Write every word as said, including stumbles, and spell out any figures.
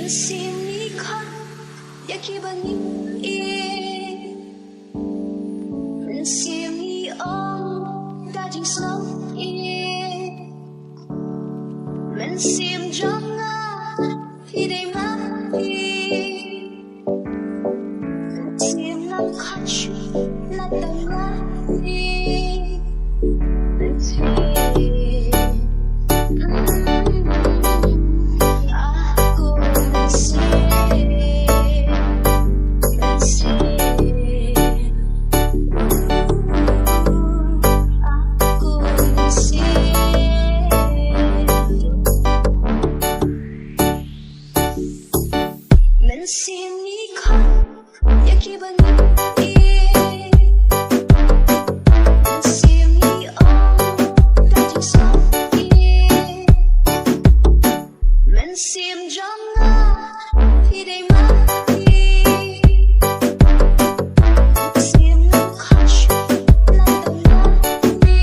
Mynsiem ngi khot ïa kiba ngi ïeit. Mynsiem ngi ong da jingsngew ïeit. Mynsiem jong nga phi dei ma phi. Mynsiem ngam khot shuh na tang la phi. Mynsiem. Mm. Ah, ko mynsiem. Mynsiem. Ah, ko mynsiem. Mynsiem ngi khot ïa kiba ngi ïeit. Mynsiem ngi ong da jingsngew ïeit. Mynsiem jong nga phi dei ma phi. Mynsiem ngam khot shuh na tang la phi.